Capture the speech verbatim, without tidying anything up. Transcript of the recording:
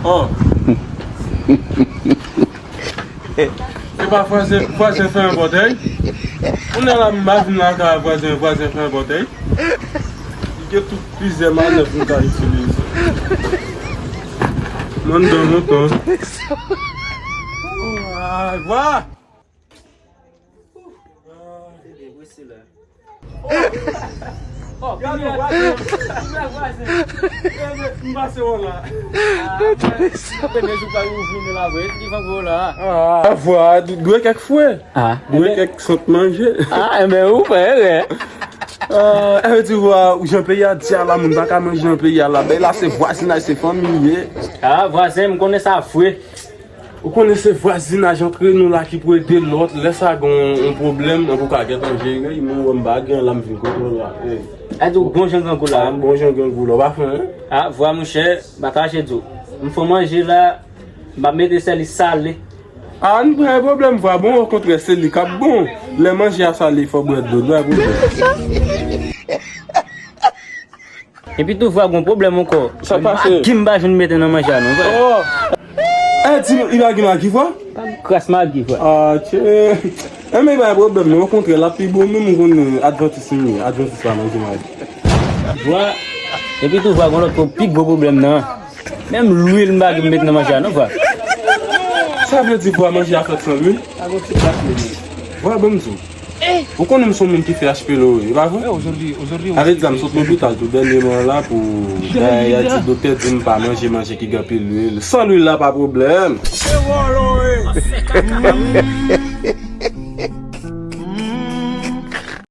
Oh. E pa vwazen, vwazen fè yon bòtèy. Kounye a la m pa vin lakay vwazen, vwazen fè yon bòtèy. Li gen tout plizyè manèv nou ka itilize. Mwen anndan lontan. Oh, ah, vwa! Ah, vwa, dwe kèk fwe. Ah, dwe kèk sant manje. Ah, enben, ou fè erè. Ah, e di vwa, jan peyi a di a la, moun pa ka manje nan peyi a la. Bagay la, se vwazinaj, se fanmi ye. Ah, vwazen, m konnen sa fre. Ou konnen se vwazinaj antre nou la ki pou ede lòt. Lè sa gen yon, yon pwoblèm, mwen pou ka gentan jere, mwen wè m pa gen la, m vin kote w la. Ey. A di w bon jan grangou la. Ah, m bon jan grangou la, w pa fè, en? Ah, vwa monchè, m pa kache di w. M fè manje la, m ap mete sèl li sale. Ah, n pa gen pwoblèm, vwa bon, okontrè, se li k ap bon. Lè manje a sale, fò bwè dlo, n pa gen pwoblèm. Epi tou vwa gon pwoblèm ankò. Sa pase? Magi m pa jwenn mete nan manje a non, vwa. Oh! Eh, di m, li pa gen magi, vwa? Kras magi, vwa. Ah, tchè. Eh, men pa gen pwoblèm non, okontrè, l ap pi bon, menm ou konnen advantis m ye, advantis pa manje magi. Vwa, epi tou vwa gon lòt pi gwo pwoblèm nan. Menm lwil m pa gen mete nan manje a non, vwa. Sa vle di vwa manje a fèt san lwil? Vwa, ban m di w. Ou konnen m se yon moun ki fè H P L O, e pa vre? Avè di sa, m sot lopital tou dènyèman la pou bagay a di doktè di m pa manje manje ki gen anpil lwil. San lwil la pa pwoblèm.